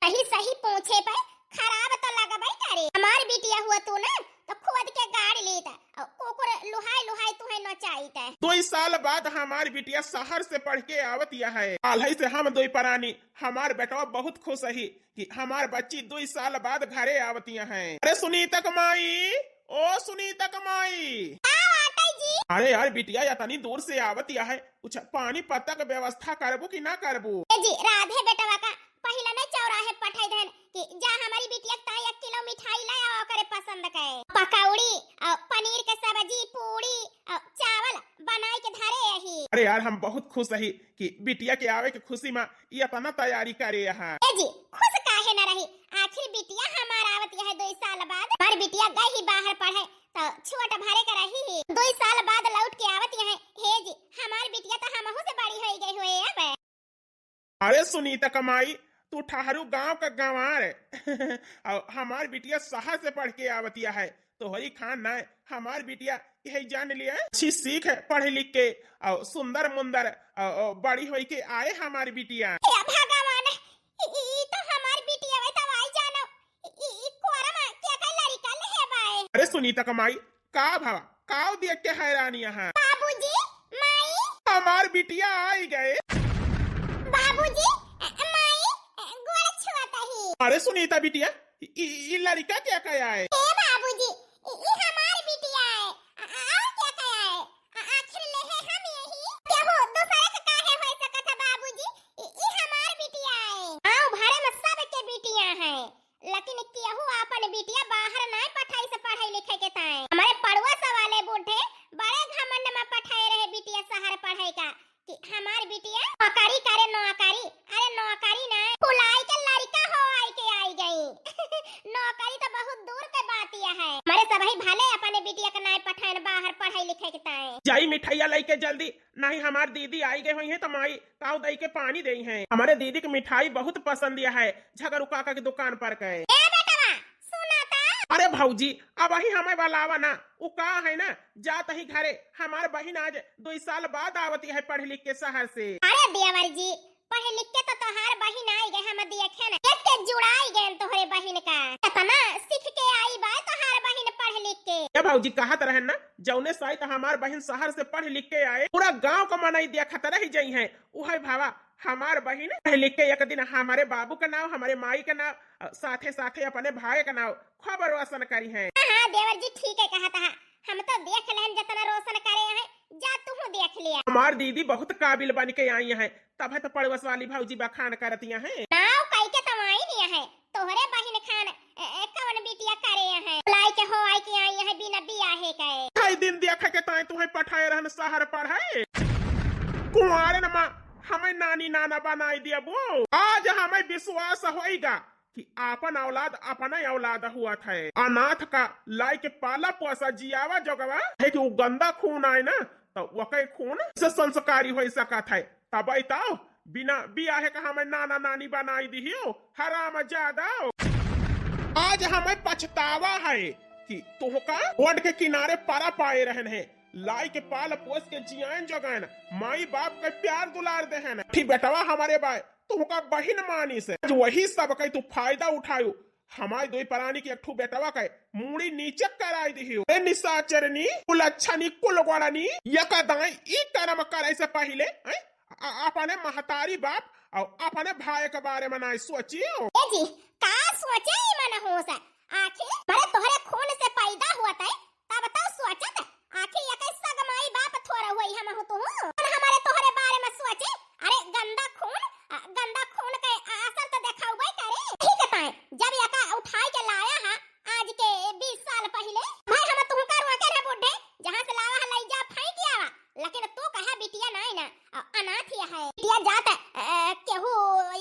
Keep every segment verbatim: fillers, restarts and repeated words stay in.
सही सही पूछे पे खराब तो लगबे करे। हमार बिटिया हुआ तू ना तो खोद के गाड़ लेत, और कुकुर लुहाई लुहाई तुहे नचाइत। दुई साल बाद हमार बिटिया शहर से पढ़ के आवत यह है। काल्हि से हम दुई परानी, हमार बेटवा बहुत खुश ही कि हमार बच्ची दुई साल बाद घरे आवत यह है। अरे सुनीता क माई, ओ सुनीता क माई। का बाटे जी? अरे यार बिटिया, या तनी दूर से आवत यह है, कुछ पानी पत्ता क व्यवस्था करबू कि ना करबू? ए जी, राधे बेटवा का पहिले नहीं चौराहे पठाई देन कि जा हमारी बिटिया के ताई एक किलो मिठाई ले आओ, ओकरे पसंद के पकौड़ी और पनीर के सब्जी, पूड़ी और चावल बनाई के धरे यही। अरे यार, हम बहुत खुश ही कि बिटिया के आवे के खुशी में ये इतना तैयारी करे यहाँ। ए जी, खुश काहे न रही, आखिर बिटिया हमार आवत यह दुई साल बाद। हमार बिटिया गई ही बाहर पढ़े, तो छोट भरे के रही ही, दुई साल बाद लौट के आवत यह। हे जी, हमार बिटिया तो हमहू से बड़ी होई गई हुए अब। अरे सुनीता क माई, तू ठहरू गांव का गंवार और हमार बिटिया शहर से पढ़ के आवतिया है। तोहरी खान ना, हमार बिटिया यही जान लिया, अच्छी सीख है, पढ़ लिख के और सुंदर मुंदर और, और बड़ी होई के आए हमार बिटिया। हे भगवान, ई, ई, ई तो हमार बिटिया वे, तब आई जानो, ई, ई, ई कोरम के का लड़िका ले है बाए। अरे सुनीता क माई, का भवा, काव देख के हैरान यहाँ? बाबूजी, माई। हमार बिटिया आई गए। बाबूजी, अ, माई, अ, गोड़ छुअत ही। अरे सुनीता बिटिया, ई, ई, ई लड़िका के का आए? ए बाबूजी, ई, ई हमार बिटिया है। आ, आ, आ, के का आए? आ, आखिर ले है हम यही। केहू दूसरे के काहे होई सकत है बाबूजी? ई, ई हमार बिटिया है। गाँव भरे में सबके बिटिया है। लेकिन केहू आपन बिटिया बाहर नाय पठाई से पढ़ाई लिखे के ताए। हमारे पड़ोस वाले बूढ़े बड़े घमंड में पठाए रहे बिटिया शहर पढ़े का कि हमार बिटिया नौकरी करे, नौकरी। अरे नौकरी ना, फुलाई के लड़िका हो आई के आई गई। नौकरी तो बहुत दूर के बात यह है। हमारे सबही भले अपने बिटिया के नाय पठाएन बाहर पढ़ाई लिखे के ताए। जाई मिठाइया लेके जल्दी, नहीं हमार दीदी आई गई हुई है तो माई काव दई के पानी देई हैं। हमारे दीदी के मिठाई बहुत पसंद है, झगरू काका की दुकान पर के। ए बेटवा, सुना ता। अरे भौजी, अबही हमें बलावा ना, उ का है ना, जात ही घरे, हमार बहिन आज दुई साल बाद आवती है पढ़ लिख के शहर से। अरे देवर जी, पढ़ लिख के तो तोहार बहिन आई गए, हम देखे ना, देख के जुड़ाई गए तोहरे बहिन का। कितना सीख के आई बा तोहार बहिन पढ़ लिख के। ए भौजी, कहत रहन ना, जौने साइत हमार बहिन शहर से पढ़ लिख के आए, पूरा गांव का मनई देखत रह जाई हैं। उहे भावा, हमार बहिन पढ़ लिख के एक दिन हमारे बाबू का नाव, हमारे माई का नाव, अ, साथे साथे अपने भाई का नाव खूब रोशन करी हैं। हाँ, हाँ, देवर जी ठीक है कहत है, हम तो देख लेन जितना रोशन करे हैं, जा तू देख लिया। हमार दीदी बहुत काबिल बन के आई हैं, तब है तो पड़ोस वाली भौजी बखान करतिया हैं। नाव कई के तमाई नहीं है, तोहरे बहिन खान, ए, ए, कवन बिटिया करे हैं? लाई के हो आई के आई हैं बिना बियाहे के। कई दिन देखे के ताई तुहे पठाए रहन शहर पढ़े। कुंवारे न माँ, हमें नानी नाना बनाई दिया बो। आज हमें विश्वास होइगा कि आपन औलाद अपने औलाद हुआ था। अनाथ का लाई के पाला पोसा जियावा जोगवा है कि वो गंदा खून आए ना, तो वके खून से संस्कारी हो सकत है। तब तो बिना बियाहे का हमें नाना नानी बनाई दिहियो, हराम जादा। आज हमें पछतावा है कि तुहका रोड के किनारे परा पाए रहन है। लाई के पाल पोस के जियान जोगान, माई बाप के प्यार दुलार देहन। ठीक बेटवा हमारे बाय, तुहका बहिन मानी से। आज वही सब के तू फायदा उठायो। हमारे दोई परानी के एक ठो बेटवा के मूड़ी नीचे कराई दिहियो। ए निशाचरनी, कुलच्छनी, कुलगोड़नी, यका दाई ई कर्म करे से पहिले, हैं? अ-, अपने महतारी बाप और अपने भाई के बारे में नाई सोचियो। ए जी, का सोचे ई मनहूस? आखिर मारे तोहरे खून से पैदा हुआ तय, तब तो सोचत, आखिर यके सग माई बाप थोड़ा हुई हम हो तू। कौन हमारे तोहरे बारे में सोचे? अरे गंदा खून, अ, गंदा खून के असर तो देखाउबे करे। ठीक है ताई, जब यका उठाई के लाया हा, आज के बीस साल पहिले, भाई हम तुहका रोके रहे बूढ़े, जहाँ से लावा है लई जा फेंक आवा, लेकिन तू कहा बिटिया नाई ना, अ, अनाथ ही है। बिटिया जात, अ, केहू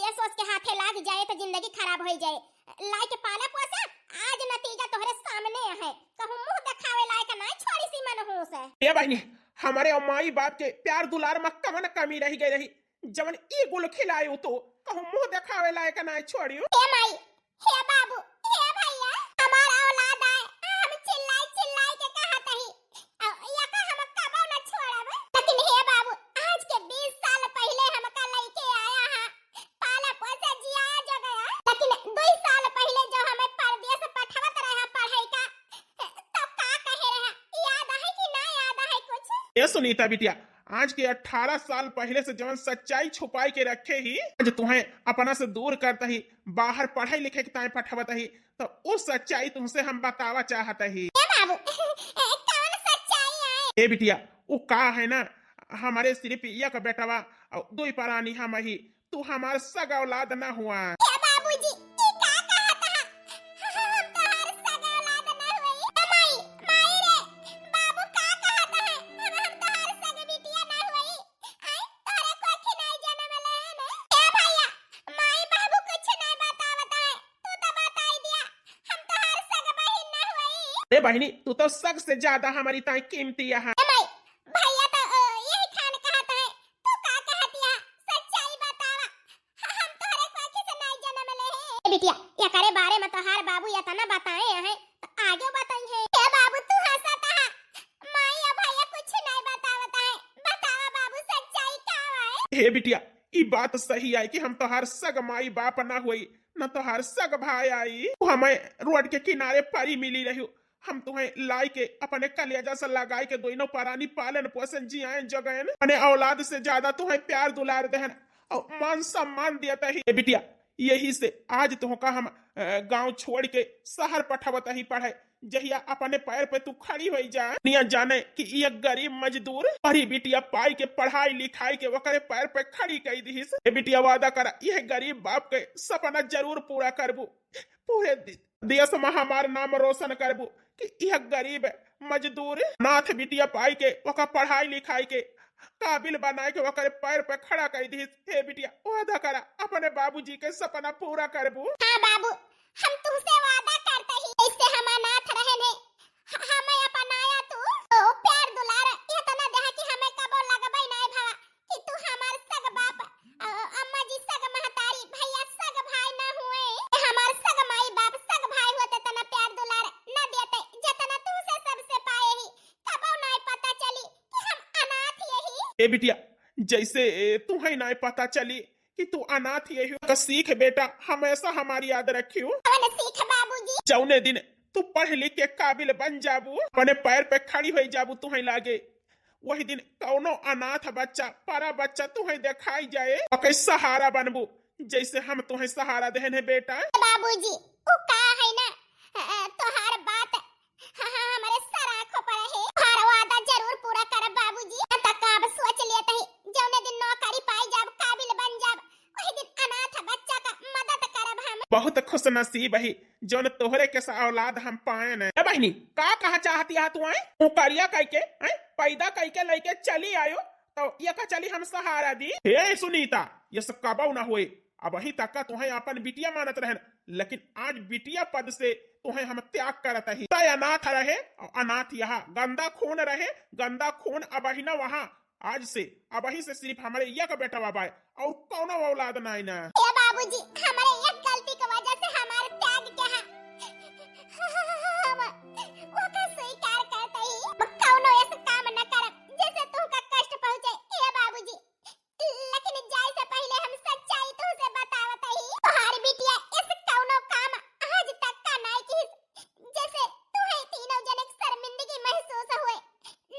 ये सोच के हाथे लाग जाए तो जिंदगी खराब हो जाए। लाई के पाले पोसे, आज नतीजा तोहरे सामने है। कहूँ मुंह देखावे लायक नाई छोड़ी सी मनहूस। ए बहिनी, हमारे और माई बाप के प्यार दुलार में कवन कमी रह गई रही, जवन ई गुल खिलायु तो कहूँ मुंह देखावे लायक नाई छोड़ियो। ए माई, हे बाबू, हे भैया, हमार औलाद आए, हम चिल्लाई चिल्लाई के कहत ही, अ, यका हम कबो न छोड़ब। लेकिन हे बाबू, आज के बीस साल पहिले हमका लइके आया हा, पाला पोसे जिया जो गया, लेकिन ए सुनीता बिटिया, आज के अठारह साल पहिले से जवन सच्चाई छुपाई के रखे ही, आज तुहें अपना से दूर करत ही, बाहर पढ़ाई लिखे के ताईं पठवत ही, तो उ सच्चाई तुहसे हम बतावा चाहत ही। ए बाबू, ए, कौन सच्चाई है? ए बिटिया, उ का है ना, हमरे सिर्फ एक बेटवा और दुई परानी हम ही, तू हमार सग औलाद ना हुआ। ए बाबूजी, ई का कहत है? हम तोहार सग औलाद ना हुई। ए माई, माई रे, बाबू का कहत है? हम, हम तोहार सग बिटिया ना हुई। आई, तोहरे कोखी नहीं जन्म ले है ना? ए भैया, माई बाबू कुछ नहीं बतावत है, तू तो बताई दिया, हम तोहार सग बहिन ना हुई। रे बहिनी, तू तो सग से ज्यादा हमारी ताई कीमती है। ए माई, भैया तो, अ, यही खान कहत है, तू का कहत है? सच्चाई बतावा, ह-, हम तोहरे कोखी से नहीं जन्म ले है। ए बिटिया, एकरे बारे में तोहार बाबू इतना बताए हैं, तो आगे बताई है। ए बाबू, तू हंसत है, माई और भैया कुछ नहीं बतावत है। बतावा बाबू, सच्चाई का है? हे बिटिया, ई बात सही आई कि हम तोहार सग माई बाप ना होई, न तोहार सग भाई आई। तू हमें रोड के किनारे परी मिली रही, हम तुहें लाई के अपने कलेजा से लगाई के दोनों परानी पालन पोषण जियाएन जगैन, अपने औलाद से ज्यादा तुहें प्यार दुलार देहन और मान सम्मान देत ही। ए बिटिया, यही से आज तुहका हम, अ, गाँव छोड़ के शहर पठावत ही पढ़े। जहिया अपने पैर पे तू खड़ी होई जा, दुनिया जाने कि ये गरीब मजदूर पढ़ी बिटिया पाई के पढ़ाई लिखाई के ओकरे पैर पे खड़ी कई दिहिस। ए बिटिया, वादा करा, यह गरीब बाप के सपना जरूर पूरा करबू। पूरे दे-, देश में हमार नाम रोशन करबू कि यह गरीब मजदूर अनाथ बिटिया पाई के ओकर पढ़ाई लिखाई के काबिल बनाए के ओकरे पैर पे खड़ा कई दिहिस। हे बिटिया, वादा करा, अपने बाबूजी के सपना पूरा करबू। हाँ बाबू, हम तुहसे वादा करत ही, जैसे हम अनाथ रहेन है, ह-, हमें अपनाया तू, तो प्यार दुलार इतना देहा कि हमें कबो लगबे नाय भवा कि तू हमार सग बाप, अ, अम्मा जी सग महतारी, भैया सग भाई ना हुए, हमार सग माई बाप, सग भाई होते तना प्यार दुलार न देते, जतना तुहसे सबसे पाए ही, कबो नाय पता चली कि हम अनाथ यही। ए बिटिया, जैसे, ए, तुहें नाय पता चली कि तू अनाथ यही का सीख बेटा हमेशा हमारी याद रखियो। कौन सीख बाबूजी? जौने दिन तू पढ़ लिख के काबिल बन जाबू, अपने पैर पे खड़ी होई जाबू, तुहें लागे वही दिन कौनो अनाथ बच्चा, परा बच्चा तुहें देखाई जाए, ओके सहारा बनबू, जैसे हम तुहें सहारा देहन है बेटा। बाबूजी, उ का है ना, अ, तोहार बात ह-, ह-, हमरे सर आँखों पर है। तोहार वादा जरूर पूरा करब बाबूजी। तक अब सोच लेत ही, जौने दिन नौकरी पाई जाब, काबिल बन जाब, वही दिन अनाथ बच्चा का मदद करब हम। बहुत खुश नसीब ही, जौन तोहरे के सा औलाद हम पाएन। ए बहिनी, का कहा चाहती है तू, आए? नौकरिया कइके, आए? पैदा कइके लइके चली आयो, तो ये का चली हम सहारा दी? हे सुनीता, ये सब कबऊ ना होए। अबही तक का तुहें अपन बिटिया मानत रहन, लेकिन आज बिटिया पद से तुहें हम त्याग करत ही। तय अनाथ रहे, और अनाथ यहाँ गंदा खून रहे, गंदा खून अबही ना वहाँ। आज से, अबही से सिर्फ हमरे एक बेटवा बाय, और कौनो औलाद नाई ना। ए बाबूजी, हमरे एक गलती के वजह से हमार त्याग के हा-, हम ओका स्वीकार करत ही। हम कौनो ऐसा काम न करब, जैसे तुमका कष्ट पहुँचे। ए बाबूजी, लेकिन जाए से पहिले हम सच्चाई तुहसे बतावत ही। तोहार बिटिया इस कौनो काम आज तक का नाई किहिस, जैसे तुहे तीनों जने के शर्मिंदगी महसूस हुए,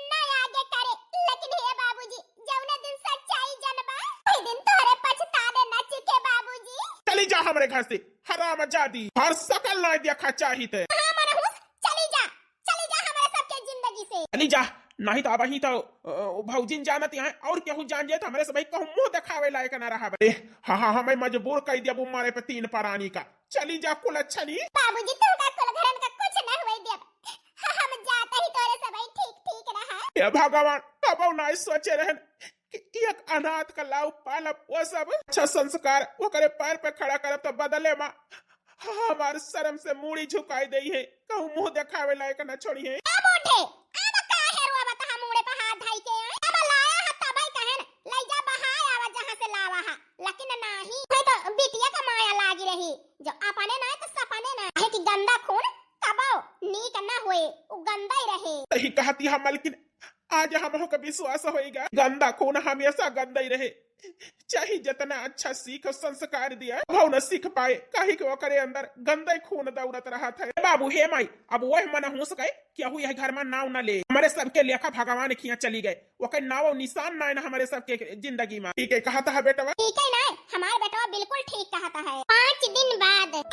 ना आगे करे। लेकिन हे बाबूजी, जौने दिन सच्चाई जनबा, वही दिन तोहरे पछताने न चिके बाबूजी। चली जा हमरे घर से, हरामजादी, हर शकल नाई देखा चाहित। हाँ मनहूस, चली जा, चली जा हमरे सबके जिंदगी से। चली जा, नहीं तो अबही तो, अ, भौजिन जानत यहाँ और केहू जान जाए तो हमरे सबही कहूँ मुँह देखावे लायक ना रहा। अरे, हाँ, हाँ, हमें मजबूर कई दिया वो मारे पे तीन परानी का। चली जा कुलच्छनी। बाबूजी, तुमका कुल घरन का कुछ न हुए देब। ह-, हम जात ही तोरे सबही ठीक, ठीक रहा। हे भगवान, कबो नाई सोचे रहन कि एक अनाथ का लाऊ पालब, वो सब अच्छा संस्कार ओकरे पैर पे खड़ा करब, तो बदले मा हमार शर्म से मूड़ी झुकाई देई है, कहूँ मुँह देखावे लायक न छोड़ी है। ए बूढ़े, अब काहे रोवत हा मूड़े पे हाथ धई के? अब लाया हा तबई कहन, लई जा बहाय आवा जहाँ से लावा हा, लेकिन नाही, नहीं तो बिटिया का माया लागी रही, जो अपने ना तो सपने ना, काहे कि गंदा खून कबो नीक ना होए, उ गंदा ही रहे। सही कहती हा मलकिन, आज हमहू का विश्वास होइगा, गंदा खून हमेशा गंदा ही रहे, चाहे जितना अच्छा सीख और संस्कार दिया, अब न सीख पाए, काहे कि ओकरे अंदर गंदा ही खून दौड़त रहत है। बाबू, हे माई, अब वह मनहूस गए, केहू यह घर में नाव न ले, हमरे सबके लेखा भगवान खिया चली गए, ओकर नाव और निशान ना है ना हमरे सबके जिंदगी में। ठीक है कहत है बेटवा। ठीक है ना, हमार बेटवा बिल्कुल ठीक कहत है। पाँच दिन बाद।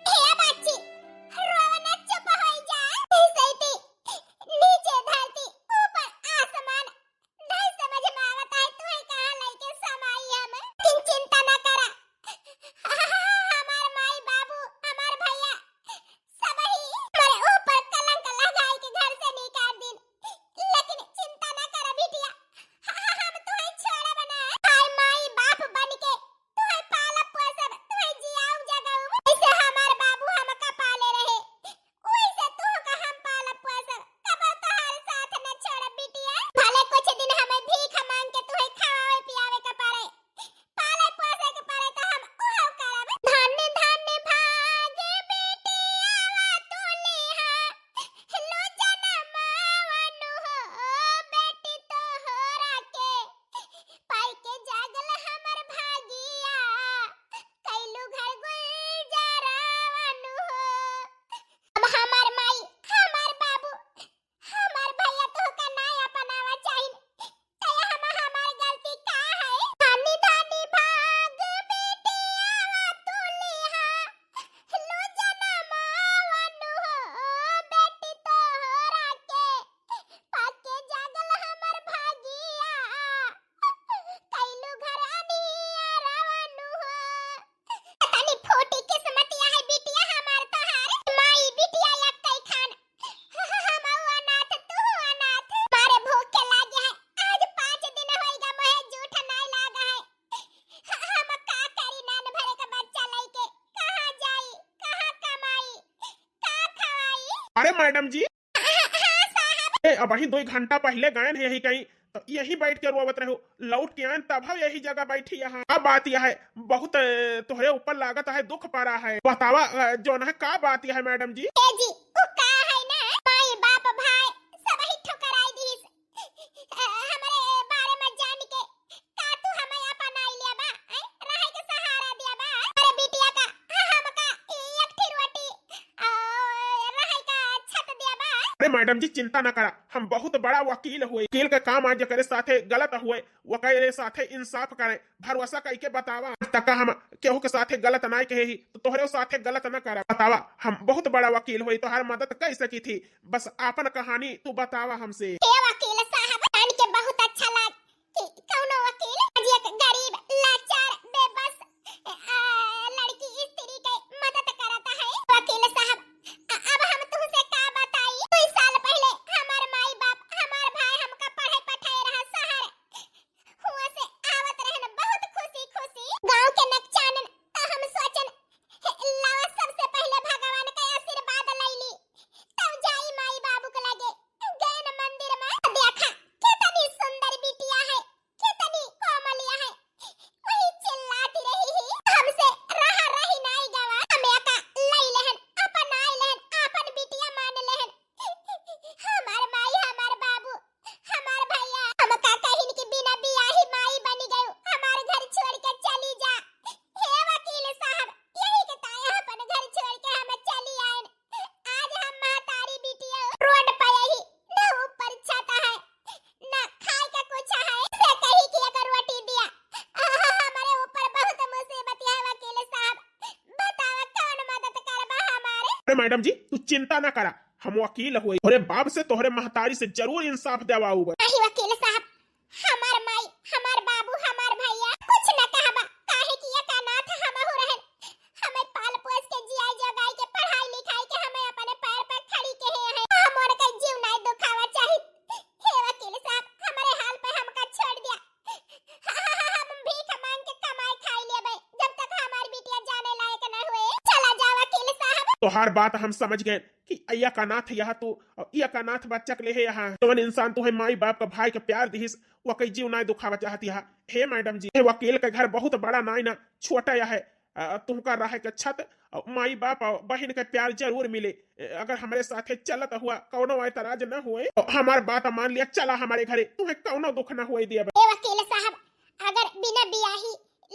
हे बच्ची, रोवना चुप होई जा। ऐसे थी नीचे धरती, ऊपर आसमान, नहीं समझ में आवत है तू है कहाँ लइके समाई हम। लेकिन चिंता ना करा, हमार माई बाबू, हमार भैया, सबही हमरे ऊपर कलंक लगाई के घर से निकाल दिन, लेकिन चिंता ना करा बिटिया, हम तुहे छोड़ब ना। हाय माई बाप बन के तुहे पालब पोसब, तुहे जियाऊ जगाऊ। ऐसे हमार बाबू हमका पाले रहे, वैसे तुहका हम पालब पोसब, कबो तोहार साथ न छोड़ब बिटिया। भले कुछ दिन हमें भीख मांग के तुहे खवावे पियावे के पड़े, पाले पोसे के पड़े तो हम उहो करब। धन्य धन्य भाग बेटियावा तू लिहा, लो जनमावा नु हो, बेटी तोहरा के पाई के जागल हमर भागिया, कैलू घर गुलजारावा नु हो। अब हमार माई, हमार बाबू, हमार भैया तोहका ना अपनावा चाहिन, तया हम हमार गलती का है? धनी धनी भाग बेटियावा तू लिहा, लो जनमावा नु हो, बेटी तोहरा के पाके जागल हमर भागिया, कैलू घर अनियारावा नु हो। तनी फूटी किस्मतिया है बिटिया हमार तोहार। माई बिटिया एक्कै खान। हम अनाथ, तू अनाथ। मारे भूख के लागे है। आज पाँच दिन होइगा, मोहे जूठ नाई लागा है। हम का करी, नान भरे के बच्चा लइके? कहाँ जाई, कहाँ कमाई, का खवाई? अरे मैडम जी, हाँ, हाँ, साहब। ए, अबहीं दुई घंटा पहिले गएन है यही कहीं, तो यही बैठ के रोवत रहो, लौट के आएन तब हम यही जगह बैठी यहाँ। अब बात यह है, बहुत, अ, तोहरे ऊपर लागत है, दुख पड़ा है, बतावा, अ, जौन है का बात यह है मैडम जी? ए जी, उ का है ना, माई बाप भाई सबही ठुकराई दीस, अ, हमरे बारे में जान के का तू हमें अपनाई लेबा, हैं? रहे के सहारा देबा? अरे बिटिया का, हमका एक ठी रोटी, आ, रहे का छत देबा? अरे मैडम जी, चिंता ना करा, हम बहुत बड़ा वकील हुए। वकील का काम आज जेकरे साथे गलत हुए, ओकरे साथे इंसाफ करे। भरोसा कइके बतावा, आज तक हम केहू के साथे गलत नाई कहे ही, तो तोहरे साथे गलत ना करा। बतावा, हम बहुत बड़ा वकील हुए, तोहार मदद कइ सकी थी। बस आपन कहानी तू बतावा हमसे। हे वकील साहब, जान के बहुत अच्छा लाग कि कौनो वकील आज एक गरीब, लाचार, बेबस, आ, लड़की स्त्री के मदद करत है। वकील साहब, अ-, अब हम तुमसे का बताई? दुई साल पहिले हमार माई बाप, हमार भाई हमका पढ़े पठाए रहा शहर। हुआ से आवत रहन बहुत खुशी खुशी। गाँव के नकचानन त हम सोचन, हे, लावा सबसे पहिले भगवान के आशीर्वाद लैली, तब जाई माई बाबू के लगे। गएन मंदिर में, देखा, कितनी सुंदर बिटिया है, कितनी कोमलिया है। वही चिल्लाती रही ही, हमसे रहा रही नाई गवा। हम एका लई लेहन, अपनाई लेहन, आपन बिटिया मान लेहन। हमार माई, हमार बाबू, हमार भैया, हमका कहिन कि बिना बियाही माई बनी गयू, हमार घर छोड़ के चली जा। हे वकील साहब, यही के ताए अपन घर छोड़ के हम चली आएन। आज हम महतारी बिटिया रोड पर यही, न ऊपर छत है, न खाए के कुछ है, से कही कि एक रोटी दिया। आहा, हमारे ऊपर बहुत मुसीबत है वकील साहब, बतावा कौन मदद करबा हमारे? अरे मैडम जी, तू चिंता ना करा, हम वकील हुए, तोहरे बाप से, तोहरे महतारी से जरूर इंसाफ देवाउब। नहीं वकील साहब, हमार माई, हमार बाबू, हमार भैया कुछ न कहबा, काहे कि एक अनाथ हमहू रहन। हमें पाल पोस के जियाई जगाई के पढ़ाई लिखाई के हमें अपने पैर पर खड़ी के है। हम उनके जीव नहीं दुखावा चाही। हे वकील साहब, हमारे हाल पे हमका छोड़ दिया। हम भीख मांग के कमाई खाई लेबे, जब तक हमार बिटिया जाने लायक न हुए। चला जा वकील साहब। तोहार बात हम समझ गए कि एक अनाथ यह तू, और एक अनाथ बच्चा के लेहे यहाँ। जवन इंसान तुहे माई बाप का भाई के प्यार दिहिस, वो कई जीव नाय दुखावा चाहत यह। हे मैडम जी, हे वकील के घर बहुत बड़ा नाय ना, छोटा यह है। अ, तुहका रहे के छत अउर माई बाप अउर बहिन के प्यार जरूर मिले। ए, अगर हमरे साथे चलत हुआ, कउनो एतराज न हुए, तो हमार बात मान लिया, चला हमरे घरे, तुहे कउनो दुख न हुए दिया। ए वकील साहब, अगर बिना बियाही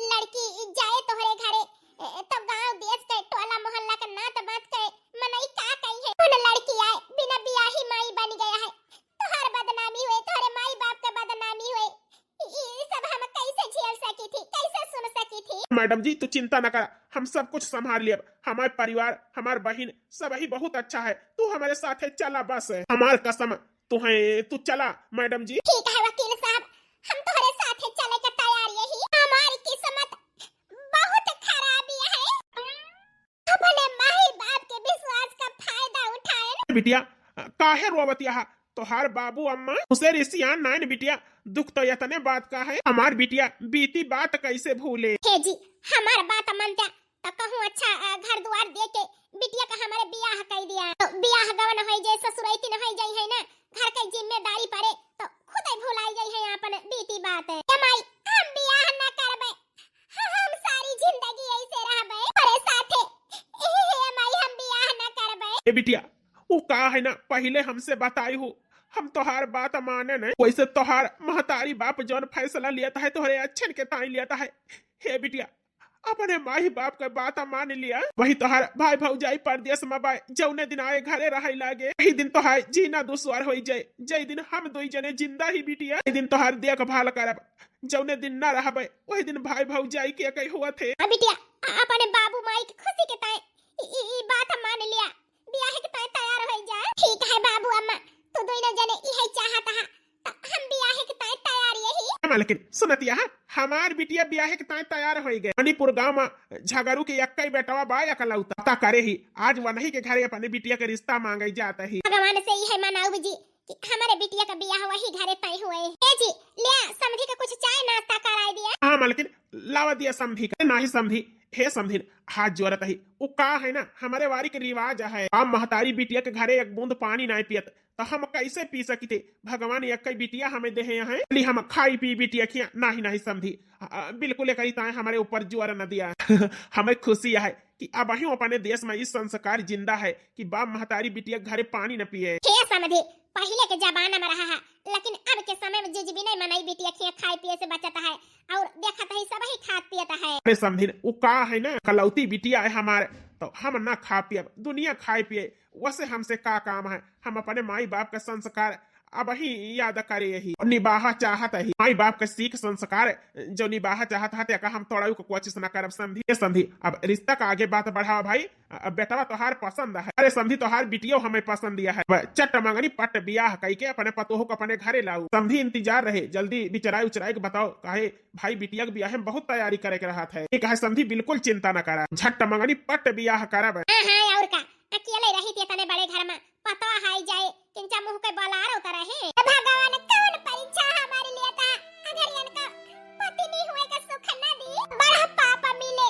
लड़की जाए तोहरे घरे, ए, तो गांव देश के टोला मोहल्ला के नात बात के मनई का कही है? कौन लड़की आए बिना बियाही माई बन गया है? तोहर बदनामी हुए, तोहरे माई बाप के बदनामी हुए, ई, ई सब हम कैसे झेल सकी थी, कैसे सुन सकी थी? मैडम जी, तू चिंता न करा, हम सब कुछ संभाल लियब। हमार परिवार, हमार बहिन, सब ही बहुत अच्छा है। तू हमरे साथे चला बस, हमार कसम, तू है, तू चला मैडम जी। ठीक है वकील साहब, हम तोहरे साथे चले के तैयार यही। हमार किस्मत बहुत खराब है, अपने माई बाप के विश्वास का फायदा उठाए। बिटिया, काहे रोवत यहा? तोहार बाबू अम्मा उसे रिसियान नाइन बिटिया, दुख तो यतने बात का है, हमार बिटिया बीती बात कैसे भूले? हे जी, हमार बात मानत्या तो कहूँ अच्छा, अ, घर दुआर दे के बिटिया का हमारे बियाह कई दिया, तो बियाह गवन होई जाए, ससुरैती न होई जाई है ना, घर के जिम्मेदारी पड़े तो खुद ही भुलाई जाई है अपन बीती बात। ए माई, हम बियाह न करबे, हम सारी जिंदगी ऐसे रहबे तोरे साथे। ए माई, हम बियाह न करबे। ए बिटिया, वो का है ना, पहिले हमसे बताई हो, हम तोहार बात माने नहीं। वैसे तोहार महतारी बाप जौन फैसला लियत है, तोहरे अच्छन के ताई लियत है। हे बिटिया, अपने माई बाप के बात मान लिया। वही तोहार भाई भौजाई परदेस में बा, जौने दिन आए घरे रहे लागे, वही दिन तोहार जीना दुश्वार होई जाए। जय दिन हम दुई जने जिंदा ही बिटिया, वही दिन तोहार देखभाल करब। जौने दिन ना रहबे, वही दिन भाई भौजाई के कई हुआ थे। आ बिटिया, आ-, अपने बाबू माई की खुशी के ताए ई, ई, ई बात मान लिया, बियाह के ताए तैयार होई जा। ठीक है बाबू अम्मा, तू दोनों जने इहे चाहत हा, त हम बियाह के ताए तैयार यही। मालकिन, सुनतिया हा, हमार बिटिया बियाह के ताए तैयार होई गए। मणिपुर गांव में झगरू के एक्कई बेटवा बा एकलौता। ता करे ही, आज वनही के घरे अपने बिटिया के रिश्ता मांगे जात ही। भगवान से इहे मनाउब जी कि हमारे बिटिया का बियाह वही घरे तय हुए। ए जी, लिया समधी के कुछ चाय नाश्ता कराई दिया। हाँ मालकिन, लावा दिया समधी का। नाही समधी, हे समधिन, हाथ जोरत ही। उ का है ना, हमरे वारी के रिवाज है, बाप महतारी बिटिया के घरे एक बूंद पानी नाय पियत, तो हम कैसे पी सकिते? भगवान एक्कई बिटिया हमें देहे हैं, चली हम खाई पी बिटिया खिया। नाही, नाही समधी, अ, बिल्कुल एकरी ताए हमरे ऊपर जोर न दिया। हमें खुशी है कि अबहियों अपने देश में ई संस्कार जिंदा है कि बाप महतारी बिटिया के घरे पानी न पिए। हे समधी, पहिले के जमाना में रहा है, लेकिन अब के समय में जुजबी नहीं मनई बिटिया खिया खाए पिए से बचत है, और देखत है सब ही खात पियत है। अरे समधिन, उ का है ना, कलौती बिटिया है हमार, तो हम ना खा पियब, दुनिया खाए पिए, वसे हमसे का काम है? हम अपने माई बाप का संस्कार अबही याद करे यही, निबाह चाहत ही। माई बाप के सीख संस्कार जो निबाह चाहत हते, का हम तोड़ाऊ को कोशिश ना करब समधी। ए समधी, अब रिश्ता का आगे बात बढ़ावा भाई। अब बेटवा तोहार पसंद है। अरे समधी, तोहार बिटियो हमें पसंद दिया है। अब चट मंगनी पट बियाह कई के अपने पतोह को अपने घरे लाऊ। समधी इंतजार रहे, जल्दी बिचराई उचराई के बताओ, काहे भाई बिटिया के बियाह में बहुत तैयारी करे के रहत है। ये कहे समधी, बिल्कुल चिंता ना करा, झट मंगनी पट बियाह करब। हाँ, हाँ, और का, अकेले रही थे तने बड़े घर में, पता हाई जाए, किंचा मुंह के बलार उतर है। भगवान कौन परीक्षा हमारे लिए था? अगर इनका पति नहीं हुए का सुख न दी, बड़ा पाप मिले।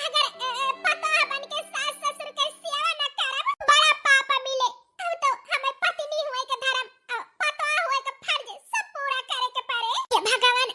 अगर, ए, ए, पतोह बन के सास ससुर के सेवा न करब, बड़ा पाप मिले। अब तो हमें पति नहीं हुए का धर्म, अ, पतोह हुए का फर्ज सब पूरा करे के पड़े। ये भगवान,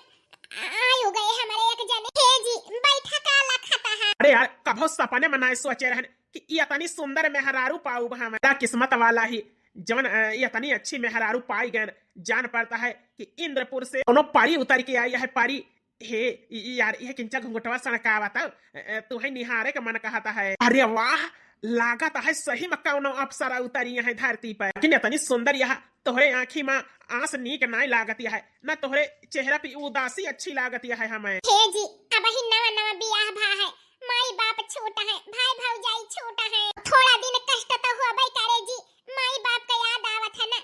आयु गए हमारे एक जने। हे जी, बैठा का लखता है। अरे यार, कभो सपने में ना सोचे रहन कि ये इतनी सुंदर मेहरारू पाऊब हम। बड़ा किस्मत वाला ही, जवन, अ, ये इतनी अच्छी मेहरारू पाई गए। जान पड़ता है कि इंद्रपुर से कोनो परी उतर के आई है, परी। हे, इ-, इ-, यार, ये किंचा घुंघटवा सड़कावत है, अ, अ, तुहे निहारे का मन कहता है। अरे वाह, लागत है सही में कौनो अप्सरा उतरी है धरती पर। लेकिन इतनी सुंदर यह तोहरे आँखी में आंस नीक नाय लागत यह, न तोहरे चेहरा पे उदासी अच्छी लागत यह हमें। हे जी, अबही नवा नवा बियाह भा है, माई बाप छूटा है, भाई भौजाई छूटा है, थोड़ा दिन कष्ट तो होबे करे जी, माई बाप का याद आवत है ना,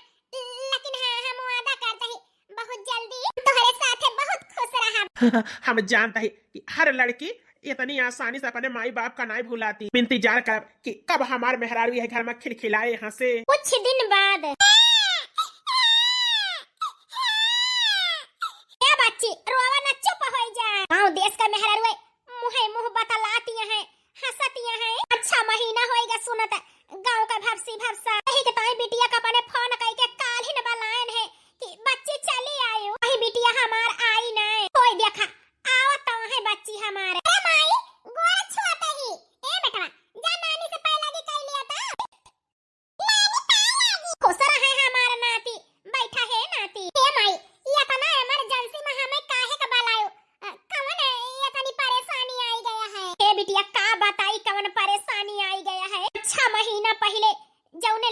लेकिन हाँ, हम वादा करते हैं, बहुत जल्दी तोहरे साथे बहुत खुश रहब। हम जानते हैं कि हर लड़की इतनी आसानी से अपने माई बाप का नाय भुलाती। इंतजार करब कि कब हमार मेहरारू यह घर में खिलखिलाए हंसे। कुछ दिन बाद। ए बच्ची, रोवा ना, चुप हो जा। गाँव देश का मेहरारू है, मुँहे मुँह बतलाती है, हंसती है। अच्छा महीना होएगा सुनत, गाँव का भपसी भपसा। यही के ताई बिटिया का अपने फोन कई के काल ही न बलायन है कि बच्ची चली आयो। वही बिटिया हमार आई ना। कोई देखा, आवत तो है बच्ची हमार। अरे माई, गोड़ छुआते ही। ए बेटवा,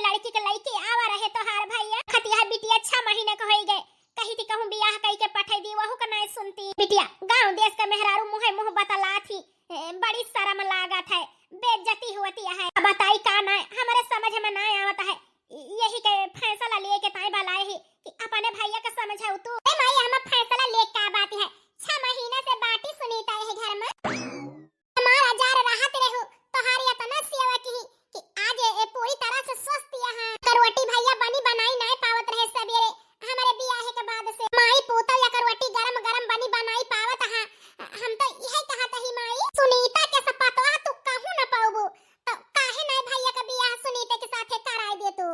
लड़की के लइके आवा रहे तोहार भइया। खतिया बिटिया छह महीने के होई गए, कही थी कहूँ बियाह कई के पठाई दी, वहू का नाय सुनती। बिटिया, गाँव देश का मेहरारू मुँहे मुँह बतला थी, ए, बड़ी शर्म लागत है, बेइज्जती होती है। अब बताई का नाय, हमरे समझ में नाय आवत है। यही के फैसला लिए के ताई बलाए ही कि अपने भइया के समझाऊ तू। ए माई, हम फैसला ले का बात है? छह महीना से बाटी सुनीता यही घर में। हमार हजार रहत रहू, तोहार इतना सेवा की कि आज ए, ए पूरी तरह से स्वस्थ यहाँ। करवटी भइया बनी बनाई नाय पावत रहे सबेरे, हमरे बियाहे के बाद से। माई पूतौ या करवटी गरम गरम बनी बनाई पावत हा। हम तो यही कहत ही माई, सुनीता के सपतवा तू कहूँ न पाउबू, तो काहे नाय भइया का बियाह सुनीता के साथे कराए दे तू?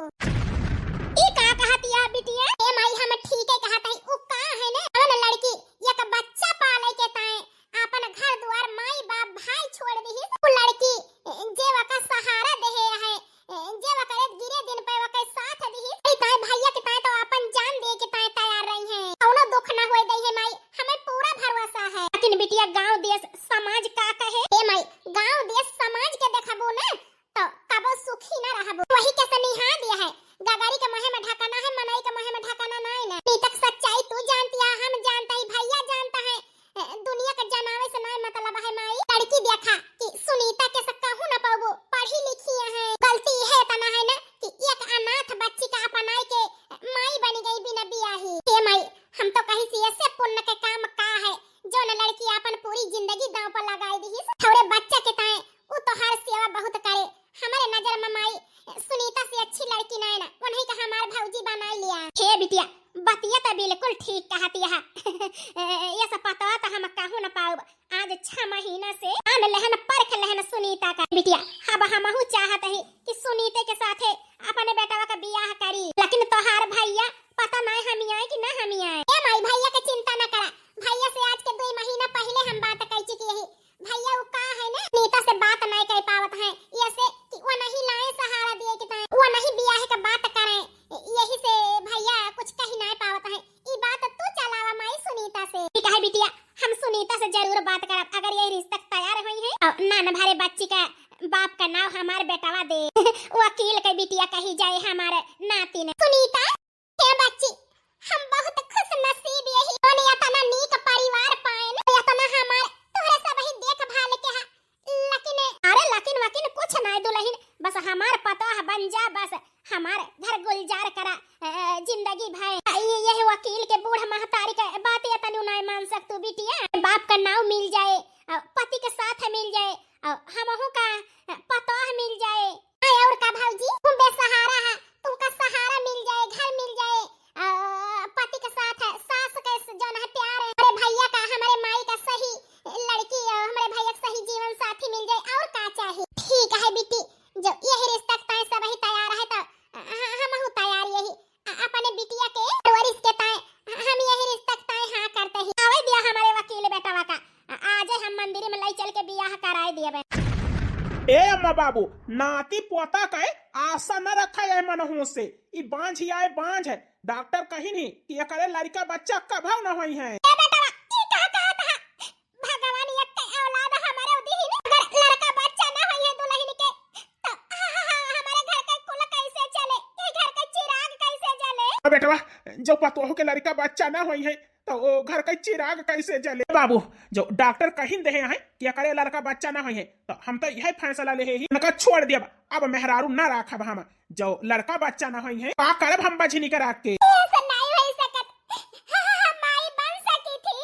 ई का कहत या बिटिया? ए माई, हम ठीके कहत ही, उ का है ने, कौन लड़की एक बच्चा पाले के ताए आपन घर दुआर, माई बाप, भाई छोड़ दिहिस। उ लड़की, जे वका सहारा देहे है, जे वकरे गिरे दिन पे वके साथ दिहिस, ई ताए भइया के ताए तो आपन जान दे के ताए तैयार रही है। कौनो दुख ना होए दे है माई, हमें पूरा भरोसा है। लेकिन बिटिया, गांव देश समाज का कहे? ए माई, गांव देश समाज के देखबो ना, तो कबो सुखी ना रहबो। वही के सनिहा दिया है, गगरी के मुँहे में ढकाना है, मनई के मुँहे में ढकाना नाय ना। नीतक सच्चाई तू जानती है, हम जानता ही, भइया जानता है। ए, दुनिया के जनावे से नाय मतलब है माई। लड़की देखा कि सुनीता के से कहूँ ना पाबो, पढ़ी लिखी है। गलती है इतना है ना कि एक अनाथ बच्ची का अपनाए के माई बनी गई बिना बियाही। ए माई, हम तो कही सी ऐसे पुण्य के काम का है, जौन लड़की आपन पूरी जिंदगी दांव पर लगाई दिहिस। थोड़े बच्चा के ताए उ तोहार सेवा बहुत करे। हमरे नजर में माई सुनीता से अच्छी लड़की नाय ना, उन्हीं का हमार भौजी बनाई लिया। हे बिटिया, बतिया तो बिल्कुल ठीक कहती है। ये सपतवा तो हम कहूँ न पाउब। आज छह महीना से आन लहन परख लहन सुनीता का। बिटिया, अब हमहू चाहत ही कि सुनीते के साथे अपने बेटवा का बियाह करी, लेकिन तोहार भइया पता नाय हमी आए कि ना हमी आए। ए माई, भइया के चिंता न करा, भइया से आज के दो महीना पहिले हम बात कह चुकी ही। भइया उ का है ना, नीता से बात नाय कर पावत है, ऐसे कि वो नहीं लाए सहारा दिए कि ताए, वो नहीं बियाह का बात करे, यही से भइया कुछ कही नाय पावत है। ई बात तू चलावा माई सुनीता से। ठीक है बिटिया, हम सुनीता से जरूर बात करब, अगर ये रिश्ता तैयार हुई है और नान भरे बच्ची का बाप का नाव हमार बेटवा दे। वकील के बिटिया कही जाए हमार नातिन। सुनीता, हे बच्ची, हम बहुत खुश नसीब यही, तोने इतना नीक परिवार पाएन, इतना हमार तोहरे सब ही देखभाल के हा। लेकिन अरे लेकिन वकिन कुछ नाय दुलहिन, बस हमार पतोह बन जा, बस हमार घर गुलजार करा, अ, जिंदगी भर। ये, ये वकील के बूढ़ महतारी के बात ये तनु नाय मान सक तू बिटिया। बाप का नाव मिल जाए, अ, पति के साथ मिल जाए, अ, हमहू का, अ, पतोह मिल जाए। हाँ, और का भौजी, तू बेसहारा है, तुमका सहारा मिल जाए, घर मिल जाए, अ, पति के साथ है, सास के स-, जौन है प्यार है, हमरे भइया का, हमरे माई का सही लड़की, अ, हमरे भइया का सही जीवन साथी मिल जाए, और का चाही? ठीक है बिटी, जो यही रिश्ता के ताए सब ही तैयार है तो, अ, ह-, हमहू तैयार यही। अ-, अपने बिटिया के परवरिश के ताए हम यही रिश्ता के ताए हाँ करते ही। आवे दिया हमारे वकील बेटवा का, अ-, आजे हम मंदिर में लई चल के बियाह कराए दिए बे। ए अम्मा बाबू, नाती पोता के आशा न रखा है मनहू से। ई बांझ ही आए बांझ है। डॉक्टर कहिन ही कि एकरे लड़का बच्चा कभव न होई है। ए बेटवा, ई कहा कहत हा? भगवान एक के औलाद हमारे दिहिन, अगर लड़का बच्चा ना होई है दुलहिन के, तो ह-, ह-, ह-, हमारे घर के कुल कैसे चले? ये घर के चिराग कैसे जले? अब बेटवा, जो पतोह के लड़का बच्चा ना होई है, तो वो घर के चिराग कैसे जले? बाबू, जो डॉक्टर कहिन देहे हैं कि एकरे लड़का बच्चा ना होई है, तो हम तो यही फैसला ले ही, उनका छोड़ दिया, अब मेहरारू ना राखब हम। जो लड़का बच्चा ना होई है, का करब हम बझनी के राख के? ये से नहीं होई सकत। ह-, ह-, ह-, माई बन सकी थी।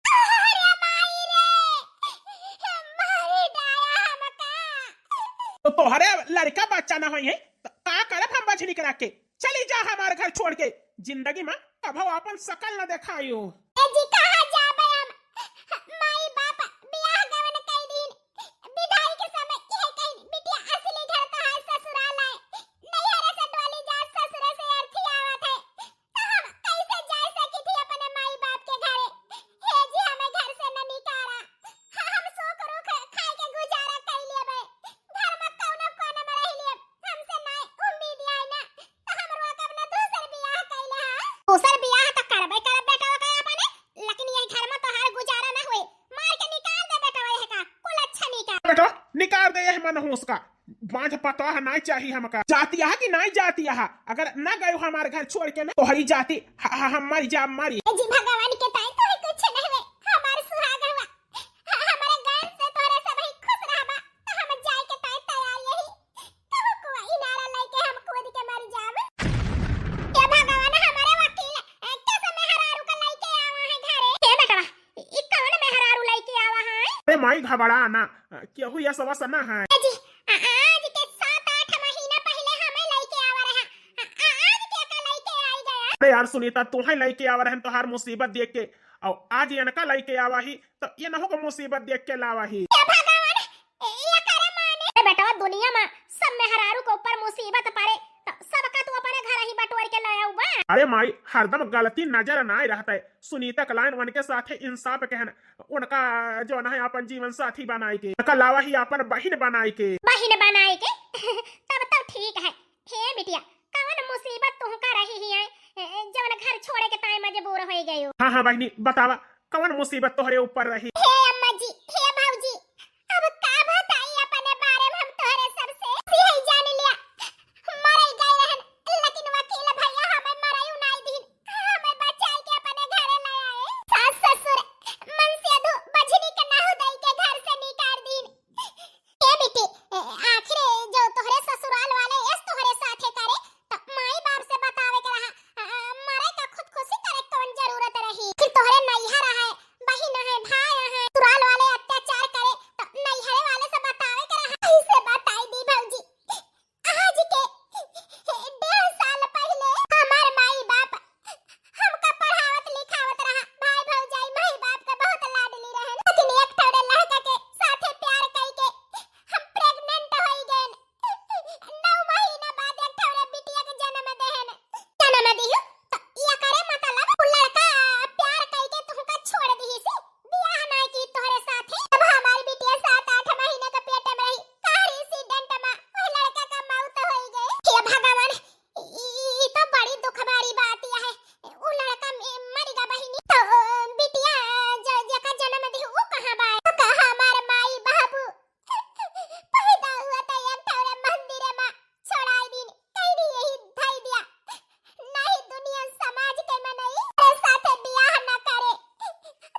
अरे माई रे, मारी डाया हमका। तो तोहरे लड़का बच्चा ना होई है, तो का करब हम बझनी के राख के? चली जा हमार घर छोड़ के, जिंदगी में कभो आपन शकल न देखायो। ए जी, कहाँ जाबे हम? माई बाप बियाह गवन कई दिन, विदाई के समय यह कहीं, बिटिया असली घर तो है ससुराल है, नैहरे से डोली जा ससुरे से अर्थी आवत है। तो हम कैसे जा सकी थी अपने माई बाप के घरे? हे जी, हमें घर से न निकारा। हाँ, हम सूख रूख खाए के गुजारा कर लेबे। घर में कौनो कोने में रह लेब। हमसे ना उम्मीद आई ना, तो हम रोकब ना दूसर बियाह कैले हा। दूसर बियाह तो करबे करब बेटा ओकर अपने, लेकिन ये घर में तोहार गुजारा ना हुए। मार के निकाल दे बेटा, ये का कुल अच्छा निकाल। बेटा, निकाल दे ये मनहूस का। बांझ पतोह नाई चाही हमका। जाती आहा कि नाई जाती आहा? अगर ना गयो हमार घर छोड़ के ना, तोहरी जाती ह-, ह-, हम मरी जा, मरी। ए जी, भगवान के ताई तोहे कुछ नहीं हुए, हमार सुहाग हुआ। ह-, हमारे गैर से तोहरे सब ही खुश रहबा, तो हम जाए के ताई तैयार यही। तब कुआ इनारा लेके हम कूद के मर जाब। हे भगवान, हमारे वकील, ए, कैसे मेहरारू का लेके आवा है घरे? हे बेटवा, ई कौन मेहरारू लेके आवा है? अरे माई, घबरा ना, केहू यस वस ना है। ए जी, आ-, आज के सात आठ महीना पहिले हमें लेके आवा रहा। आ-, आ-, आज के का लेके आई गया? अरे यार सुनीता, तोहे लेके आवा रहन तोहार मुसीबत देख के, और आज इनका लेके आवा ही, तो इनहू को मुसीबत देख के लावा ही। हे भगवान, ए, ये करे माने? अरे बेटवा, दुनिया में सब मेहरारू के ऊपर मुसीबत पड़े, तो सबका तू अपने घर ही बटोर के लाया हुआ। अरे माई, हरदम गलती नजर ना आए रहता है। सुनीता के लाइन उनके साथे इंसाफ कहन, उनका जो ना है अपन जीवन साथी बनाए के, उनका लावा ही अपन बहिन बनाए के। बहिन बनाए के? तब तो ठीक है। हे बिटिया, कौन मुसीबत तुमका रही ही है, ए, जवन घर छोड़े के ताई मजबूर हो गयो? हाँ, हाँ बहिनी, बतावा, कौन मुसीबत तोहरे ऊपर रही? हे अम्मा जी, हे भौजी, अब का बताई अपने बारे में हम तोहरे सबसे? सिहई जान लिया, मरई गए रहन, लेकिन वकील भैया हमें मरई उनाई दीन, हमें बचाई के अपने घरे ले आए। सास ससुर मन से अधू बझनी के नाहू दई के घर से निकाल दीन। ए बेटी, ए, आखिर जो तोहरे ससुराल वाले एस तोहरे साथे करे, तो माई बाप से बतावे के रहा। आ, मरे का खुदकुशी करे कौन जरूरत रही? फिर तोहरे नैहर है, बहिन है, भाई है, ससुराल वाले अत्याचार करे, तो नैहरे वाले से बतावे के रहा। कैसे बताई दी भौजी? आज के डेढ़ साल पहिले हमार माई बाप हमका पढ़ावत लिखावत रहा। भाई भौजाई माई बाप के बहुत लाडली रहन, लेकिन एक ठौरे लड़का के साथे प्यार कई के हम pregnant होई गएन। नौ महीना बाद एक ठौरे बिटिया के जन्म देहन। जन्म दिहु तो ये करे मतलब उ लड़का प्यार कई के तुमका छोड़ दिही सी। बियाह ना की तोहरे साथे। जब हमार बिटिया सात आठ महीने के पेट में रही, car accident में वह लड़का का मौत होई गए। हे भगवान, ई, ई, ई तो बड़ी दुख भरी बात है। उ लड़का में मर गा बहिनी। तो, अ, बिटिया ज-, जेका जन्म दी, उ कहाँ बा? तो कहाँ हमार माई बाबू? पैदा हुआ तो एक ठौरे मंदिर में छोड़ाई दीन, कहीं यही धई दिया। नहीं दुनिया समाज के मनई तोरे साथे बियाह न करे,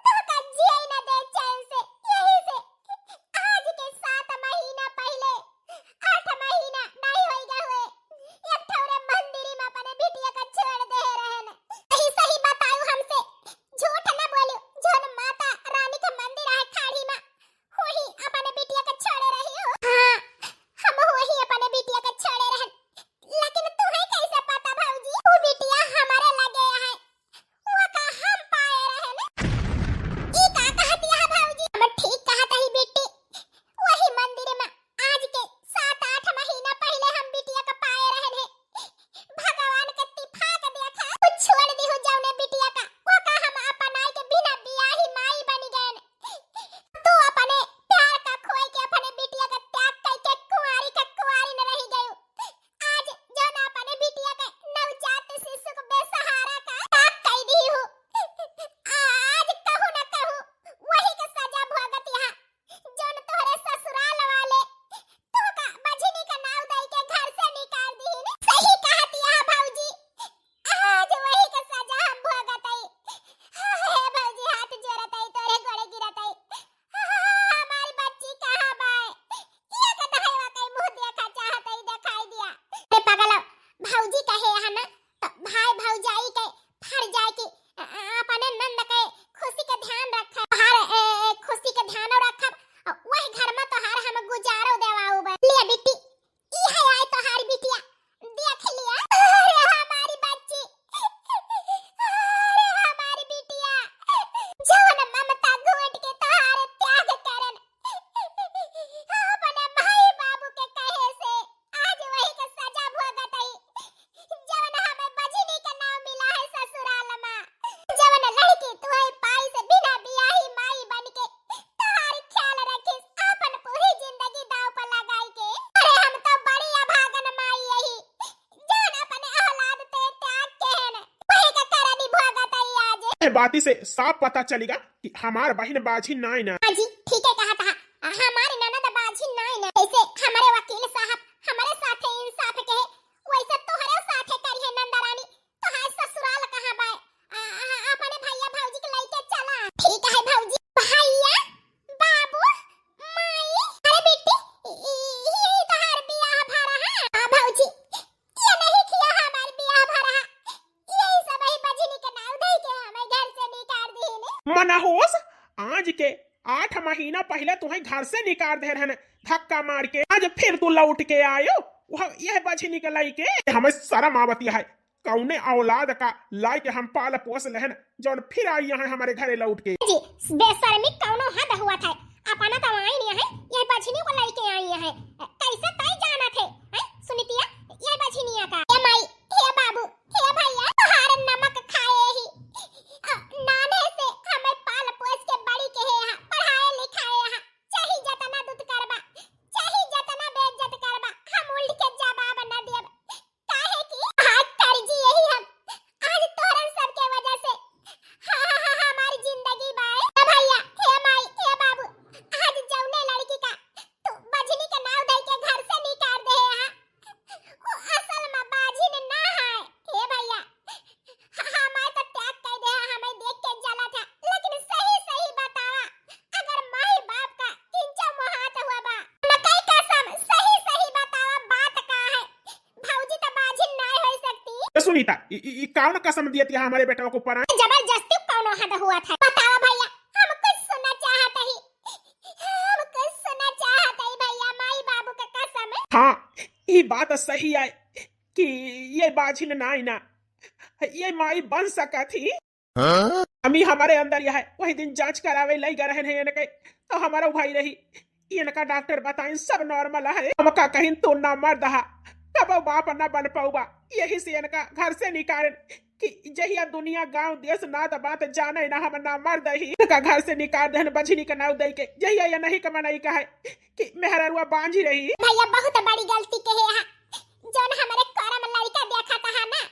तोहका जिए न दे चैन से। यही से आज के सात महीना पहिले, आठ महीना नहीं होई गए हुए, एक ठौरे मंदिर में अपने बिटिया का छोड़ दे रहन। सही सही बतायू हमसे, झूठ न बोलू, जौन माता रानी के मंदिर है खाड़ी में, वही अपने बिटिया के छोड़े रही हो। हाँ, हम वही अपने बिटिया के छोड़े रहन। लेकिन तुम्हें कैसे पता भौजी? वो बिटिया हमारे लगे है, वो का हम पाए रहन। ई का कहती है भौजी? हम ठीक कहत ही बेटी, वही मंदिर में आज के सात आठ महीना पहिले हम बिटिया के पाए रहन है। भगवान के तिफाक देखा, तू छोड़ दिहु जौने बिटिया का, वो का हम अपनाए के बिना बियाही माई बनी गएन। तू अपने प्यार का खोए के अपने बिटिया का त्याग कई के कुंवारी का कुंवारी न रही गयू। आज जौन अपने बिटिया का नवजात शिशु को बेसहारा का त्याग कई दिहु, आज कहू न कहू वही के सजा भुगत यहाँ। जौन तोहरे ससुराल वाले तोहका बझनी का नाव दई के घर से निकाल दीन। सही कहत या भौजी, आज वही के सजा हम भोगत हई। हे भौजी, हाथ जोड़त हई, तोरे गोड़े गिरत हई। हमारी बच्ची कहाँ बाय? ये के दहैवा कई मुँह देखा चाहत हई, दिखाई दिया। अरे पगला, भौजी कहे है ना, तो भाई भौजाई के फर्ज है कि, अ, अ, अपने नंद के खुशी के ध्यान रखे। तोहार, ए, ए, खुशी के ध्यान रखब। अ, वही घर में तोहार हम गुजारो देवाऊ बा। लिया बिट्टी, ई है आए तोहार बिटिया। देख लिया। अरे हमारी बच्ची। अरे हमारी बिटिया। जौन ममता घोट के तोहार त्याग करन। अपने माई बाबू के कहे से आज वही के सजा भोगत हई, जवन हमें बझनी के नाम मिला है ससुराल में। जवन लड़की तुहई पाई से बिना बियाही माई बन के तोहार ख्याल रखिस, आपन पूरी जिंदगी दाव पर लगाई के। अरे हम तो बड़ी अभागन माई यही, जवन अपने औलाद ते त्याग के है न, वही के करनी भोगत हई आज। ए बाती से साफ पता चलिगा कि हमार बहिन बाझिन नाई ना। हाँ जी, ठीक है कहा था। हमारी ननद बाझिन नाई ना। जैसे हमारे वकील साहब मनहूस, आज के आठ महीना पहिले तुहैं घर से निकार देहे रहेन धक्का मार के, आज फिर तू लौट के आयो, वह यह बझिनी के लइके। हमें सरम आवत है, कउने औलाद का लाइके हम पाल पोस लेहेन, जौन फिर आई हैं हमरे घरे लौट के। जी, बेसरमी कौनो हद हुआ था। अपना तो आई नहीं है, यह बझिनी को लइके आई है। कैसे तय जाना थे, हैं? सुनितिया, यह बझिनिया का। ए माई, हे बाबू, हे भैया, तोहार नमक खाए ही। अ, नाने से हमें पाल पोस के बड़ी के है, पढ़ाए लिखाए है। चाहे जतना दुत करबा, चाहे जतना बेइज्जत करबा, हम उल्ट के जवाब न देब। काहे कि आज कर्जी यही हम, आज तोहरन सबके वजह से ह-, ह-, ह-, हमारी जिंदगी बाए। ए भैया, हे माई, हे बाबू, आज जौने लड़की का तू बझिनी के नाव दे के घर से निकार देहे हा, वो असल में बाझिन ना है। हे भैया, ह-, हमार तो त्याग कर दे हा, हमें देख के जला था, लेकिन सही सही बतावा, अगर माई बाप का किंचा मोहात हुआ बा, न कई कसम, सही सही बतावा, बात का है? भौजी तो बाझिन नाय हो सकती। ए सुनीता, ई, ई, ई कौन कसम दियत है हमारे बेटवा के ऊपर, हैं? जबरदस्ती कौनो हद हुआ था? बतावा भैया, हम कुछ सुनना चाहत ही, हम कुछ सुनना चाहत ही भैया, माई बाबू का कसम। हाँ, ई बात सही है कि ये बाझिन नाय ना, ये माई बन सकत ही। हाँ? कमी हमारे अंदर यह है, वही दिन जांच करावे लई गए रहन है इनके, तो हमारा भाई रही, इनका डॉक्टर बताइन सब normal है। हमका कहिन तू ना मर्द हा, कबो बाप ना बन पउबा, यही से इनका घर से निकालन कि जहिया दुनिया गांव देश नात बात जाने ना हम ना मर्द ही। इनका घर से निकाल देहन बझिनी का नाव दई के, जहिया ये नहीं कमानाई का है कि मेहररुआ बांझी रही। भैया बहुत बड़ी गलती कहे हा, जौन हमारे करम लड़का देखा था ना,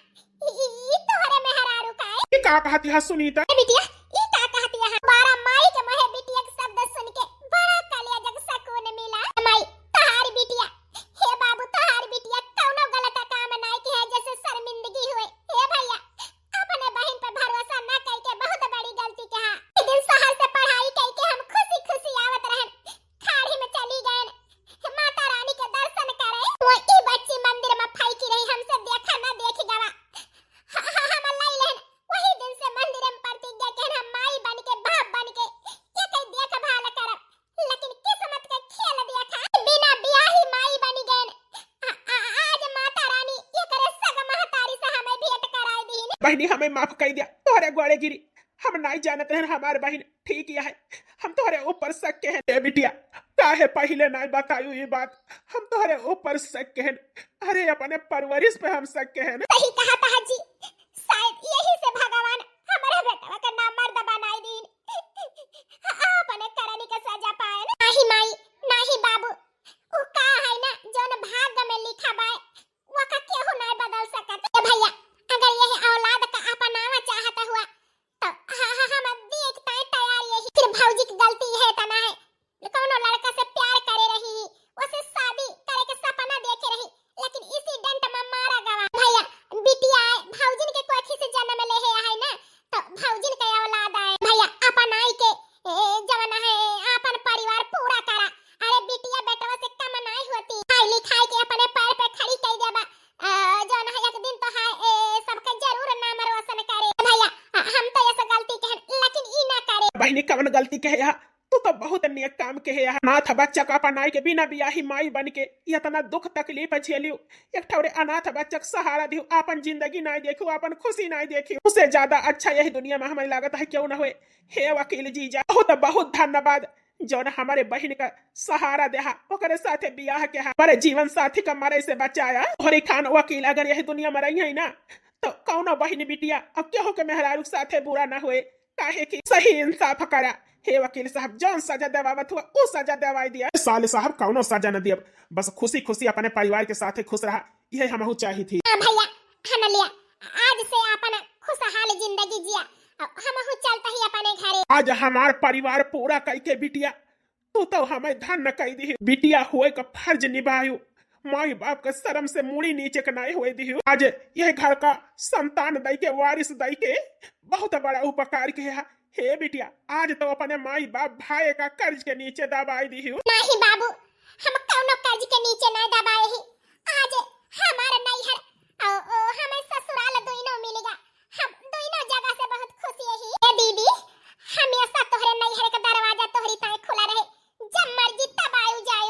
ई, ई, ई तोहरे मेहरारू का है? ई का कहत है सुनीता? ए बिटिया, ई का कहत है? बारा माई के मुँहे बिटिया के शब्द सुन के बड़ा कलेजा के सुकून मिला। माई, तोहार बिटिया, हे बाबू, तोहार बिटिया कौनो गलत काम नाय किहे, जैसे शर्मिंदगी हुए। हे भैया, अपने बहिन पे भरोसा ना करके बहुत बड़ी गलती किहा। एक दिन शहर से पढ़ाई करके हम खुशी खुशी आवत रहन, खाड़ी में चली गए माता रानी के दर्शन करे। वो ई बच्ची मंदिर में फैकी रही, हमसे देखा ना देख गवा। ह-, ह-, हम लई लेन, वही दिन से मंदिर में प्रतिज्ञा केहन हम माई बन के, बाप बन के, ये कई देखभाल करब। लेकिन किस्मत के खेल देखा, बिना बियाही माई बनी गए। आ, आ, आज माता रानी एकरे सग महतारी से हमें भेंट कराए दीन। बहिनी, हमें माफ कर दिया, तोहरे गोड़े गिरी। हम नाई जानत रहन हमार बहिन ठीक यह है, हम तोहरे ऊपर शक के हैं। ए बिटिया, काहे पहिले नाई बतायू ये बात? हम तोहरे ऊपर शक के हैं। अरे, अपने परवरिश पे हम शक के हैं। सही कहा था जी, शायद यही से भगवान हमारे बेटवा के नामर्द बनाई दीन। अपने करनी के सजा पाए ना। नाही माई, नाही बाबू, उ का है ना, जौन भाग्य में लिखा बाए, वका केहू नाय बदल सकत। ए भैया, अगर यह औलाद का अपनावा चाहत हुआ, तो ह-, ह-, हम देख ताई तैयार यही। फिर भौजी की गलती है तना है, कौनो लड़का से प्यार करे रही, उसे शादी करे के सपना देखे रही, लेकिन इसी डंट में मारा गवा। भैया, बिटिया है, भौजिन के कोखी से जन्म ले है, है ना, तो भौजिन के औलाद आए। भैया, अपन आई के, ए, जवन है, अपन परिवार पूरा करा। अरे, बिटिया बेटवा से कम नाय होती, पढ़ाई लिखाई के अपने पैर पे खड़ी कर देबा। अ, जौन है, एक दिन तो है, ए, सबके जरूर नाम रोशन करे। भैया, अ, हम तो ऐसा गलती कहेन, लेकिन ई ना करे। बहिनी, कवन गलती कहे हा? तू तो बहुत नेक काम कहे हा। अनाथ बच्चा का अपनाई के बिना बियाही माई बन के इतना दुख तकलीफ झेलियो, एक ठौरे अनाथ बच्चा का सहारा दियो, अपन जिंदगी नाय देखियो, अपन खुशी नाय देखियो। उसे ज्यादा अच्छा यही दुनिया में हमें लागत है क्यों ना होए। हे वकील जीजा, बहुत बहुत धन्यवाद। जौन हमारे बहिन का सहारा देहा, ओकरे साथे बियाह के हा, हमारे जीवन साथी का मरे से बचाया। तोहरे खान वकील अगर यही दुनिया में रही है ना, तो कौनो बहिन बिटिया अब केहू के मेहरारू के साथे बुरा ना होए, काहे कि सही इंसाफ करा। हे वकील साहब, जौन सजा देवावत हुआ, उ सजा देवाई दिया। साले साहब, कौनो सजा न दियब, बस खुशी खुशी अपने परिवार के साथे खुश रहा, यही हमहू चाही थी। हाँ भैया, हम लिया, आज से अपन खुशहाल जिंदगी जिया, अब हमहू चलता ही अपने घरे। आज हमार परिवार पूरा कई के बिटिया, तू तो हमें धन्य कई दिही। बिटिया होए का फर्ज निभायू, माई बाप का शर्म से मुड़ी नीचे के नाई होए दिही। आज यह घर का संतान दई के, वारिस दई के बहुत बड़ा उपकार किया। हे बिटिया, आज तो अपने माई बाप भाई का कर्ज के नीचे दबाई दिही। नाही बाबू, हम कौनो कर्ज के नीचे ना दबाए ही। आज हमार नैहर और, और हमें ससुराल दोनों मिलेगा। हम दोनों जगह से बहुत खुशी है ही। ए दीदी, हम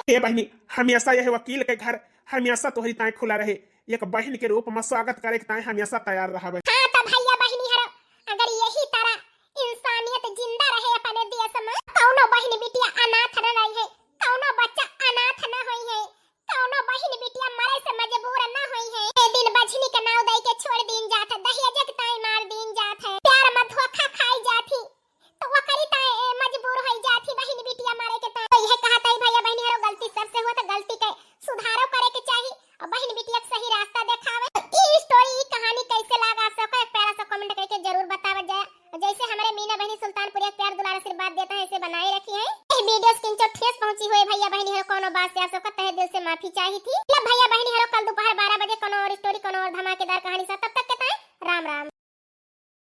ए बहिनी, हमेशा यह वकील के घर हमेशा तोहरी ताईं खुला रहे। एक बहिन के रूप में स्वागत करे के ताईं हमेशा तैयार रहबे। हाँ, त भैया बहिनी हरो, अगर यही तरह इंसानियत जिंदा रहे अपने देश में, कौनो बहिन बिटिया अनाथ न रही है, कौनो बच्चा अनाथ न होई है, कौनो बहिन बिटिया मरे से मजबूर न होई है। ए दिन बझनी के नाव दई के छोड़ दीन जात है, दहेज के ताईं मार दीन जात है, प्यार में धोखा खाई जात ही, तो ओकरी ताईं ए मजबूर होई जात ही बहिन बिटिया मारे के ताईं। तो यह कहत है भैया बहिनी हरो, गलती सबसे हुआ तो गलती के सुधारो करे के चाही और बहिन बिटिया के सही रास्ता देखावे। तो ई स्टोरी, ई कहानी कैसे लागा, आप सबका एक प्यारा सा कमेंट करके जरूर बतावत जाए। और जैसे हमारे मीना बहिनी सुल्तानपुरिया के प्यार दुलार आशीर्वाद देता है, इसे बनाए रखी है। यह वीडियो स्क्रीनशॉट ठेस पहुंची हुई भैया बहिनी हरो, कोनो बात से आप सबका तहे दिल से माफी चाही थी। मतलब भैया बहिनी हरो, कल दोपहर बारह बजे कोनो और स्टोरी, कोनो और धमाकेदार कहानी सा, तब तक के ताईं राम राम।